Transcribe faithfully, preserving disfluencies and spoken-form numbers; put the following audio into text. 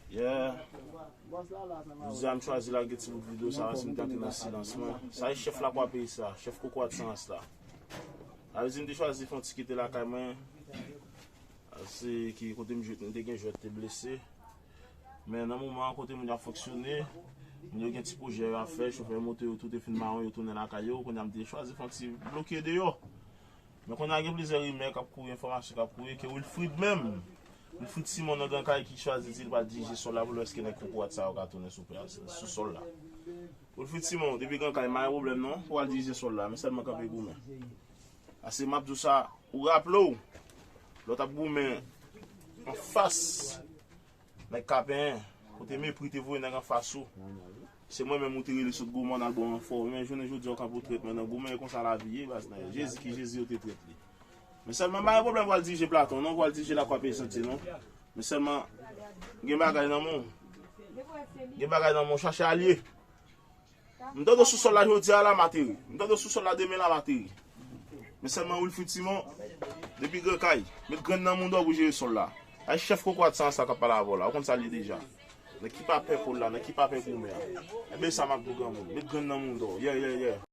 Yeah. Jodi a m chwazi lage ti bout videyo sa, paske m te antre nan silans mwen. Sa e chèf lakwa peyi sa, chèf kokorat san ras la. Sa vle di m te chwazi fè yon ti kite lakay mwen. Se ki kote m jwet, m te gen jwèt te blese. Men nan moman an, kote moun yo ap fonksyone, moun yo gen ti pwojè yo ap fè, chofè moto yo tou te fin mawon, yo tounen lakay yo, kounye a m te chwazi fè yon ti bloke deyò. Men kounye a gen plizyè rimè k ap kouri, enfòmasyon k ap kouri, ke Wilfrid menm, Wilfrid Simon nan Gran Kay ki chwazi di l pral dirije sòl la pou l wè èske nèg kokorat sa yo ka tounen sou plas, sou sòl la. Wilfrid Simon, depi Gran Kay, m pa gen pwoblèm non, pou w al dirije sòl la, men sèlman kanpe goumen. Paske m ap di w sa, ou raple w, lè w t ap goumen anfas, nèg Kapenyen, kote mepri te voye nèg anfas ou. Se mwen menm ou te rele sot goumen al ba w ranfò. Men jounen jodi a w kanpe w trèt mwen nan goumen, e konsa lavi ye, baz nan Jezi ki Jezi yo te trèt li. Men sèlman m pa gen pwoblèm pou al dirije Platon non, pou al dirije lakwa peyizanti non. Men sèlman gen bagay nan men w. Gen bagay nan men w, chache alye. M tande w sou sòl la jodi a la, m ateri. M tande w sou sòl la demen la, m ateri. Men sèlman Wilfrid Simon, depi Gran Kay, met grenn nan mouda w pou jere sòl la. Ay chèf kokorat san ras la k ap pale avè w la, ou konn sa l ye deja. Nèg ki pa pè pòl la, nèg ki pa pè goumen an. Enben sa m ap di w granmoun, met grenn nan mouda w. Yeah, yeah, yeah.